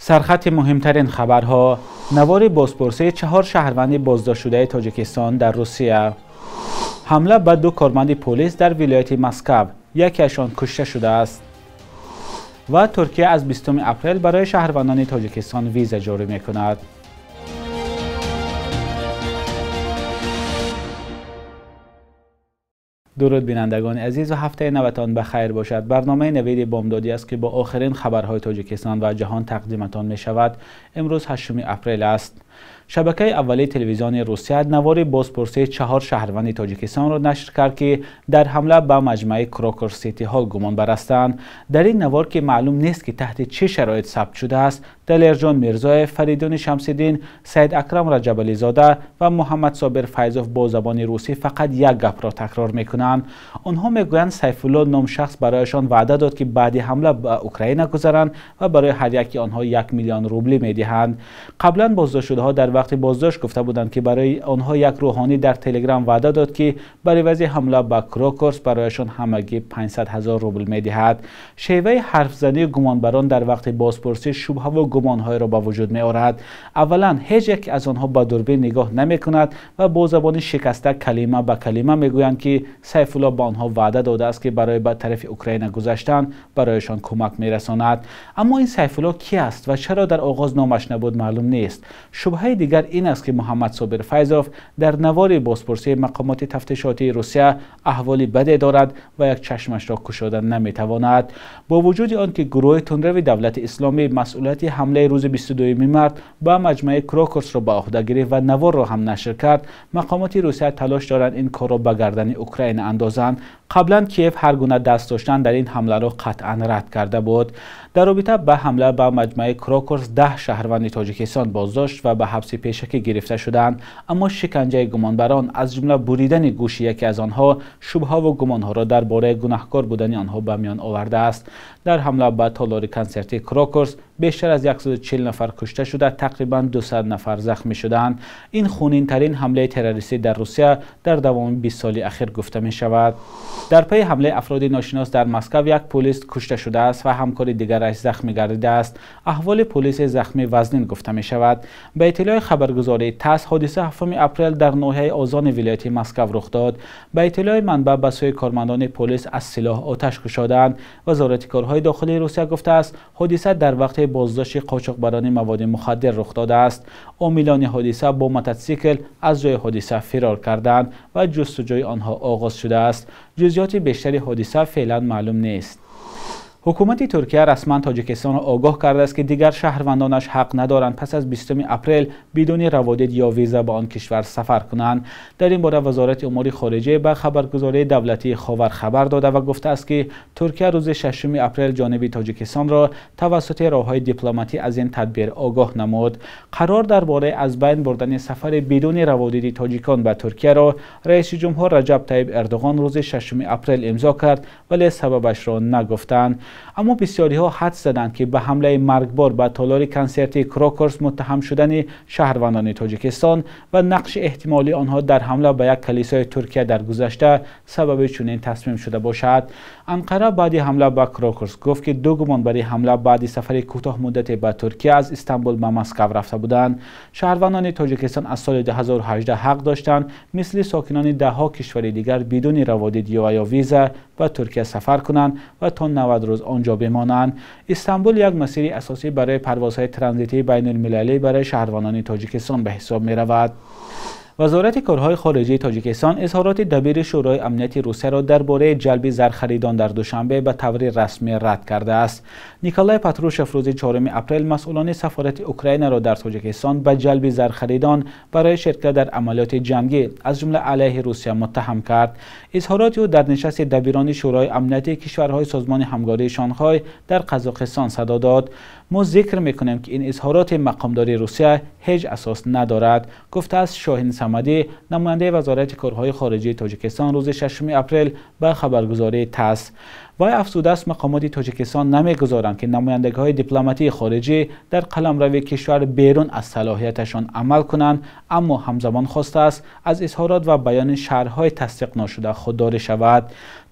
Сархати муҳимтарин хабарҳо: навори бозпурсии 4 шаҳрванди боздоштшудаи Тоҷикистон дар Русия, ҳамла ба 2 корманди полис дар вилояти Москва, якеашон кушта шудааст ва Туркия аз 20 апрел барои шаҳрвандони Тоҷикистон виза ҷорӣ мекунад. Дуруд бинандагони азиз ва ҳафтаи наватон ба хайр бошад. Барномаи навиди бомдодӣ аст, ки бо охирин хабарҳои Тоҷикистон ва ҷаҳон тақдиматон мешавад. Имрӯз 8 апрел аст. Шабакаи аввали телевизиони Русия навори бозпурсии 4 шаҳрванди Тоҷикистонро нашр кард, ки дар ҳамла ба маҷмӯаи Крокус Сити Ҳол гумонбар ҳастанд. Дар ин навор, ки маълум нест, ки таҳти чӣ шароит сабт шудааст, Далерҷон Мирзоев, Фаридун Шамсиддин, Саид Акрам Раҷабализода ва Муҳаммад Собир Файзов бо забони русӣ фақат як гапро такрор мекунанд. Онҳо мегӯянд Сайфулло ном шахс барояшон ваъда дод, ки баъди ҳамла ба Украина гузаранд ва барои ҳар яки онҳо 1 миллион рублӣ медиҳанд. Қаблан боздоштшудаҳо дар вақти боздошт гуфта буданд, ки барои онҳо як рӯҳонӣ дар Телеграм ваъда дод, ки бар ивази ҳамла ба Крокус барояшон ҳамагӣ 500 000 рубл медиҳад. Шеваи ҳарфзании гумонбарон дар вақти бозпурсӣ шубҳа ва гумонҳоеро ба вуҷуд меорад. Аввалан, ҳеҷ яке аз онҳо ба дурбин нигоҳ намекунад ва бо забони шикаста калима ба калима мегӯянд, ки Сайфулло ба онҳо ваъда додааст, ки барои ба тарафи Украина гузаштан барояшон кӯмак мерасонад. Аммо ин Сайфулло ки аст ва чаро дар оғоз номаш набуд, маълум нест. Шубҳаи дигар ин аст, ки Муҳаммад Собир Файзов дар навори бозпурсии мақомоти тафтишотии Русия аҳволи баде дорад ва як чашмашро кушода наметавонад. Бо вуҷуди он ки гурӯҳи тундрави давлати исломӣ масъулияти ҳамлаи рӯзи 22 март ба маҷмӯаи Крокусро ба ӯҳда гирифт ва наворро ҳам нашр кард, мақомоти Русия талош доранд ин корро ба гардани Украина андозанд. Қаблан Киев ҳар гуна даст доштан дар ин ҳамларо қатъан рад карда буд. Дар робита ба ҳамла ба маҷмӯаи Крокус 10 шаҳрванди Тоҷикистон боздошт ва ба ҳабси пешакӣ гирифта шуданд. Аммо шиканҷаи гумонбарон, аз ҷумла буридани гӯши яке аз онҳо, шубҳа ва гумонҳоро дар бораи гунаҳкор будани онҳо ба миён овардааст. Дар ҳамла ба толори консертии Крокус бештар аз 140 нафар кушта шуда, тақрибан 200 нафар захмӣ шуданд. Ин хунинтарин ҳамлаи террористӣ дар Русия дар давоми 20 соли ахир гуфта мешавад. Дар пайи ҳамлаи афроди ношинос дар Москва як полис кушта шудааст ва ҳамкори дигараш захмӣ гардидааст. Аҳволи полиси захмӣ вазнин гуфта мешавад. Ба иттилои хабаргузории ТАСС, ҳодиса 7 апрел дар ноҳияи Озони вилояти Москва рух дод. Ба иттилои манбаъ, ба сӯи кормандони полис аз силоҳ оташ кушоданд. Вазорати корҳои дохилии Русия гуфтааст, ҳодиса дар вақти боздошти қочоқбарони маводи мухаддир рух додааст. Омилони ҳодиса бо мототсикл аз ҷои ҳодиса фирор карданд ва ҷустуҷӯи онҳо оғоз шудааст. Ҷузъиёти бештари ҳодиса феълан маълум нест. Ҳукумати Туркия расман Тоҷикистонро огоҳ кардааст, ки дигар шаҳрвандонаш ҳақ надоранд пас аз 20 апрел бидуни раводид ё виза ба он кишвар сафар кунанд. Дар ин бора Вазорати умури хориҷа ба хабаргузории давлатии Ховар хабар дода ва гуфтааст, ки Туркия рӯзи 6 апрел ҷониби Тоҷикистонро тавассути роҳҳои дипломатӣ аз ин тадбир огоҳ намуд. Қарор дар бораи аз байн бурдани сафари бидуни раводиди тоҷикон ба Туркияро раиси ҷумҳур Раҷаб Тайиб Эрдоғон рӯзи 6 апрел имзо кард, вале сабабашро нагуфтанд. Аммо бисёриҳо ҳадс заданд, ки ба ҳамлаи маргбор ба толори консертии Крокус муттаҳам шудани шаҳрвандони Тоҷикистон ва нақши эҳтимолии онҳо дар ҳамла ба як калисои Туркия дар гузашта сабаби чунин тасмим шуда бошад. Анқара баъди ҳамла ба Крокус гуфт, ки 2 гумонбари ҳамла баъди сафари кӯтоҳмуддате ба Туркия аз Истанбул ба Москва рафта буданд. Шаҳрвандони Тоҷикистон аз соли 2018 ҳақ доштанд мисли сокинони даҳҳо кишвари дигар бидуни раводид ё виза ба Туркия сафар кунанд ва то 90 рӯз онҷо бимонанд. Истанбул як масири асосӣ барои парвозҳои транзитии байналмилалӣ барои шаҳрвандони Тоҷикистон ба ҳисоб меравад. Вазорати корҳои хориҷии Тоҷикистон изҳороти дабири Шӯрои амнияти Русияро дар бораи ҷалби зархаридон дар Душанбе ба таври расмӣ рад кардааст. Николай Патрушев рӯзи 4 апрел масъулони сафорати Украинаро дар Тоҷикистон ба ҷалби зархаридон барои ширкат дар амалиёти ҷангӣ аз ҷумла алайҳи Русия муттаҳам кард. Изҳороти ӯ дар нишасти дабирони Шӯрои амнияти кишварҳои Созмони ҳамкории Шанхай дар Қазоқистон садо дод. Мо зикр мекунем, ки ин изҳороти мақомдори Русия ҳеҷ асос надорад, гуфтааст Шоҳин Самадӣ, намояндаи Вазорати корҳои хориҷии Тоҷикистон рӯзи 6 апрел ба хабаргузории ТАСС. Вай афзудааст, мақомоти Тоҷикистон намегузоранд, ки намояндагиҳои дипломатии хориҷӣ дар қаламрави кишвар берун аз салоҳияташон амал кунанд, аммо ҳамзамон хостааст аз изҳорот ва баёни шарҳҳои тасдиқ нашуда худдорӣ шавад.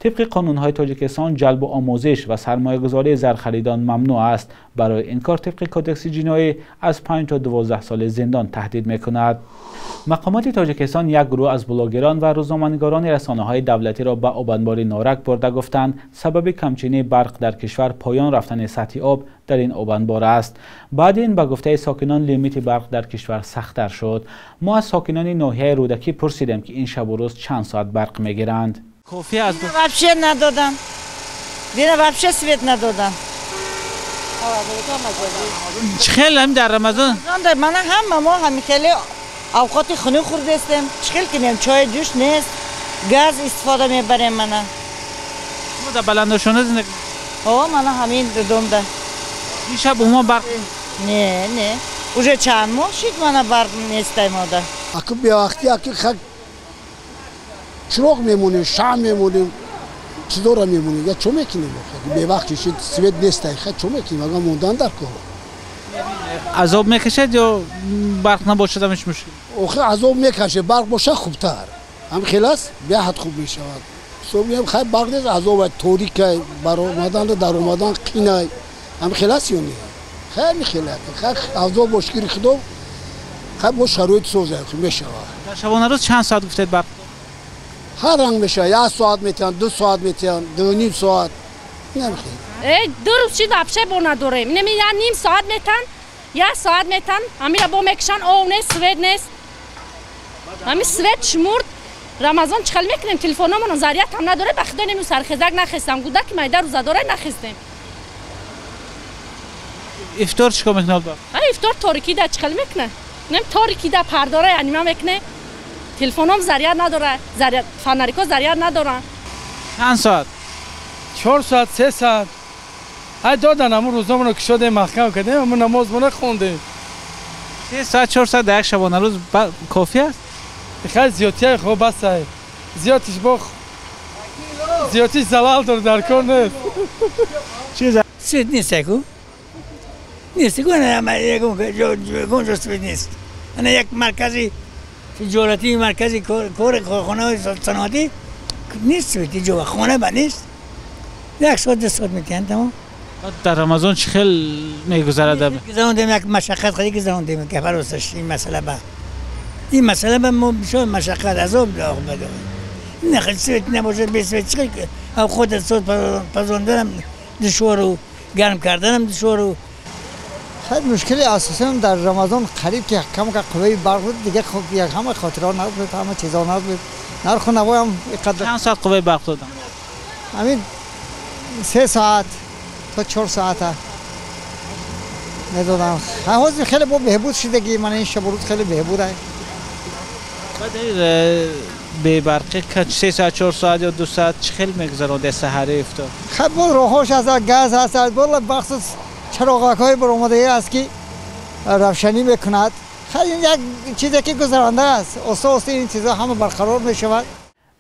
Тибқи қонунҳои Тоҷикистон ҷалбу омӯзиш ва сармоягузории зархаридон мамнӯъ аст. Барои ин кор тибқи кодекси ҷиноӣ аз 5 то 12 соли зиндон таҳдид мекунад. Мақомоти Тоҷикистон як гурӯҳ аз блогерон ва рӯзноманигорони расонаҳои давлатиро ба обанбори Норак бурда гуфтанд, сабаби камчинии барқ дар кишвар поён рафтани сатҳи об дар ин обанбор аст. Баъд ин ба гуфтаи сокинон лимити барқ дар кишвар сахттар шуд. Мо аз сокинони ноҳияи Рӯдакӣ пурсидем, ки ин шабу рӯз чанд соат барқ мегиранд. Кофӣ аст? Вообще надодам. Дина вообще свет надодам. Чӣ хел ҳам дар Рамазон? Мана ҳама мо ҳами хеле авқоти хунук хӯрдастем. Чӣ хел кинем? Чойи ҷӯш нест, газ истифода мебарем мана. Шумо дар баландошона зиндагӣ? Ҳо, мана ҳамин домда. Ин шаб умуман барқ? Не, не. Уже чанд моҳ шид мана барқ нестай мода. Аки бевақтӣ аки хак чироғ мемонем, шам мемонем, чизора мемонем. Я чо мекунем? Бевақти шид свет нестай, хак чо мекунем? Ага мондан дар кор. Азоб мекашад ё барқ набошад ҳамиш мушкил? Охир азоб мекашад, барқ бошад хубтар. Ҳам хел аст, беҳад хуб мешавад. Собиам хай барқ нест, азоб торикай, баромадан даромадан қинай. Ҳам хел аст ё не? Хай мехел аст. Хай азоб бо шукри Худо, хай бо шароит созад мешавад. Дар шабонарӯз чанд соат гуфтед барқ? Ҳар ранг мешавад, як соат метиҳанд, 2 соат метиҳанд, 2.5 соат. Намехел. Ду рӯз шид вообще бо надорем. Инами я ним соат метан, як соат метан, ҳамира бо мекушан, ов нест, свет нест. Ҳами свет шмурд. Рамазон чӣ хел мекунем? Телефономон заряд ҳам надоре, ба худо нему сархезак нахестам. Гудаки майда рӯзадоре нахестем. Ифтор чӣ кор мекунад? Ифтор торикида чӣ хел мекунад? Нем торикида пардора анима мекунем. Телефоном заряд надора, заряд фонарико заряд надоранд. Чанд соат? 4 соат, 3 соат. Ай додан ҳамун рӯзномаро кушодем, маҳкам кардем, ҳамун намозмона хондем. 3 соат, 4 соат дар як шабонарӯз кофӣ аст? Хеле зиёдтия хуб басай. Зиёдтиш бо зиёдтиш залал дор дар кор нест. Свет нест аку? Нест ку, ягон ҷо свет нест. Ана як маркази тиҷоратӣ, маркази кор, корхонаҳои саноатӣ нест свет, ҷо хона ба нест. 1 соат, 2 соат метиҳанд тамом. Дар Рамазон чӣ хел мегузарад? Гузарондем як машаққат хеле гузарондем, ки фаросаш ин масъала ба ин масъала ба мо бисёр машаққат азоб оқибат. Не хел свет набошад, бе свет чӣ хел худ соат пазонданам душвору гарм карданам душвору. خیلی مشکل اساسی هم در رمضان قریب که کم که قوه برق بود دیگه خب یک همه خاطرها نبود، همه چیزا نبود. نرخ نوای هم اینقدر. چند ساعت قوه برق دادن؟ همین 3 ساعت تا 4 ساعت ندادم. هنوز خیلی با بهبود شدگی من این شب روز خیلی بهبوده. بعد به برقی که 3 ساعت 4 ساعت یا 2 ساعت چه خیلی میگذرونده سحری افطار؟ خب راهش هست، گاز هست، بالا بخصوص چراغ‌های برآمده است که روشنی میکند. خیلی یک چیزی که گذرانده است. آسته آسته این چیزها همه برقرار میشود.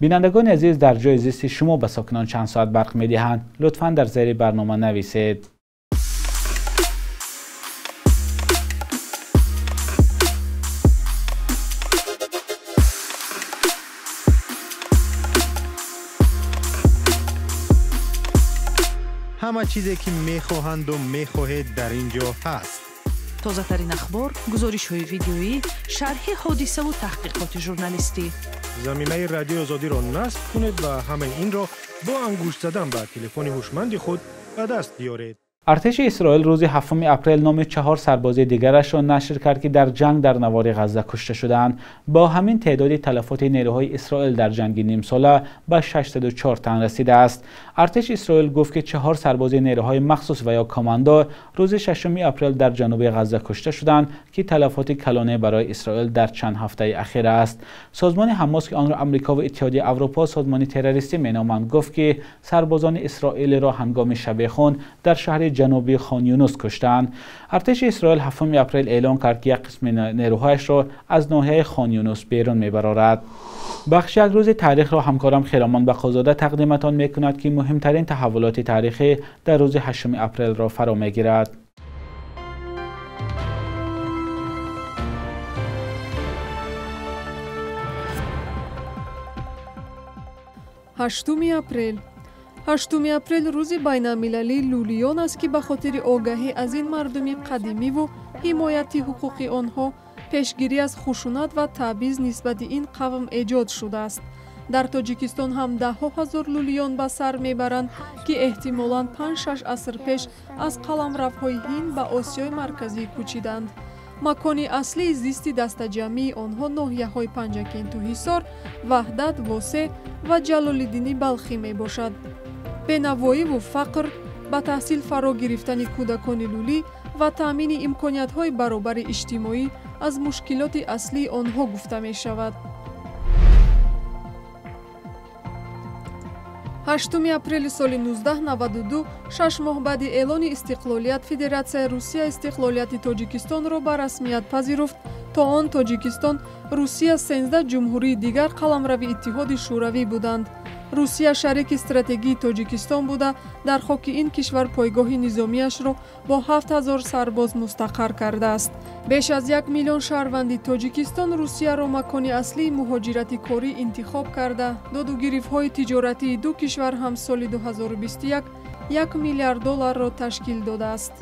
бинандагони азиз, дар ҷои зисти шумо ба сокинон чанд соат барқ медиҳанд? Лутфан дар зери барнома нависед. Ҳама чизе ки мехоҳанду мехоҳед дар ин ҷо ҳаст. Тозатарин ахбор, гузоришҳои видеоӣ, шарҳи ҳодисаву таҳқиқоти журналистӣ. Заминаи Радиои Озодиро насб кунед ва ҳамаи инро бо ангушт задан ба телефони ҳушманди худ ба даст биёред. Артиши Исроил рӯзи 7 апрел номи 4 сарбози дигарашро нашр кард, ки дар ҷанг дар навори Ғазза кушта шудаанд. Бо ҳамин теъдоди талафоти нерӯҳои Исроил дар ҷанги нимсола ба 604 тан расидааст. Артиши Исроил гуфт, ки 4 сарбози нерӯҳои махсус ва ё командо рӯзи 6 апрел дар ҷануби Ғазза кушта шуданд, ки талафоти калоне барои Исроил дар чанд ҳафтаи ахир аст. Созмони Ҳамос, ки онро Амрико ва Иттиҳоди Аврупо созмони террористӣ меноманд, гуфт, ки сарбозони Исроилиро ҳангоми шабехун дар шаҳри шаҳри ҷанубии Хон Юнус куштанд. Артиши Исроил 7 апрел эълон кард, ки як қисми нерӯҳояшро аз ноҳияи Хон Юнус берун мебарорад. Бахши як рӯзи таърихро ҳамкорам Хиромон Бақозода тақдиматон мекунад, ки муҳимтарин таҳаввулоти таърихӣ дар рӯзи 8 апрелро фаро мегирад. Ҳаштуми апрел. 8 апрел рӯзи байналмилалии лӯлиён аст, ки ба хотири огаҳӣ аз ин мардуми қадимиву ҳимояти ҳуқуқи онҳо, пешгирӣ аз хушунат ва таъбиз нисбати ин қавм эҷод шудааст. Дар Тоҷикистон ҳам даҳҳо ҳазор лӯлиён ба сар мебаранд, ки эҳтимолан 5-6 аср пеш аз қаламравҳои Ҳинд ба Осиёи Марказӣ кӯчиданд. Макони аслии зисти дастаҷамъии онҳо ноҳияҳои Панҷакенту Ҳисор, Ваҳдат, Восе ва Ҷалолиддини Балхӣ мебошад. Бенавоиву фақр, ба таҳсил фаро гирифтани кӯдакони лӯлӣ ва таъмини имкониятҳои баробари иҷтимоӣ аз мушкилоти аслии онҳо гуфта мешавад. 8 апрели соли 1992, 6 моҳ баъди эълони истиқлолият, Федератсияи Русия истиқлолияти Тоҷикистонро ба расмият пазируфт. То он Тоҷикистон, Русия 13 ҷумҳурии дигар қаламрави Иттиҳоди Шӯравӣ буданд. Русия шарики стратегии Тоҷикистон буда, дар хоки ин кишвар пойгоҳи низомиашро бо 7000 сарбоз мустақар кардааст. Беш аз 1 миллион шаҳрванди Тоҷикистон Русияро макони аслии муҳоҷирати корӣ интихоб карда, додугирифтҳои тиҷоратии ду кишвар ҳам соли 2021 1 миллиард долларро ташкил додааст.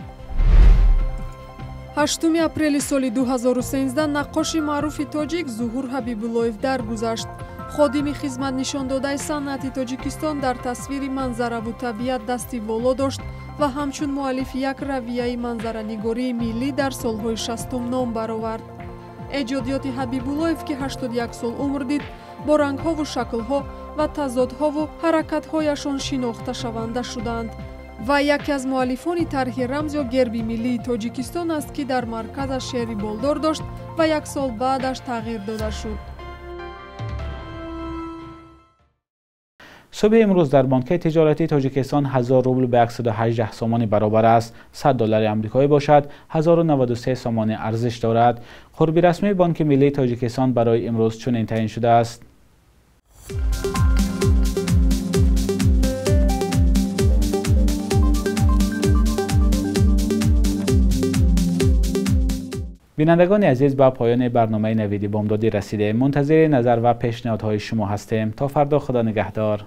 8 апрели соли 2013 наққоши маъруфи тоҷик Зуҳур Ҳабибуллоев даргузашт. Ходими хизматнишондодаи санъати Тоҷикистон дар тасвири манзараву табиат дасти воло дошт ва ҳамчун муаллифи як равияи манзаранигории миллӣ дар солҳои 60 ном баровард. Эҷодиёти Ҳабибуллоев, ки 81 сол умр дид, бо рангҳову шаклҳо ва тазодҳову ҳаракатҳояшон шинохташаванда шуданд. Ва яке аз муаллифони тарҳи рамз ё герби миллии Тоҷикистон аст, ки дар марказаш шеъри болдор дошт ва як сол баъдаш тағйир дода шуд. Субҳи имрӯз дар бонки тиҷоратии Тоҷикистон 1000 рубл ба 118 сомонӣ баробар аст. 100 доллари амрикоӣ бошад 1093 сомонӣ арзиш дорад. Қурби расмии Бонки миллии Тоҷикистон барои имрӯз чунин таъин шудааст. Бинандагони азиз, ба поёни барномаи Навиди Бомдодӣ расидем. Мунтазири назар ва пешниҳодҳои шумо ҳастем. То фардо, Худо нигаҳдор.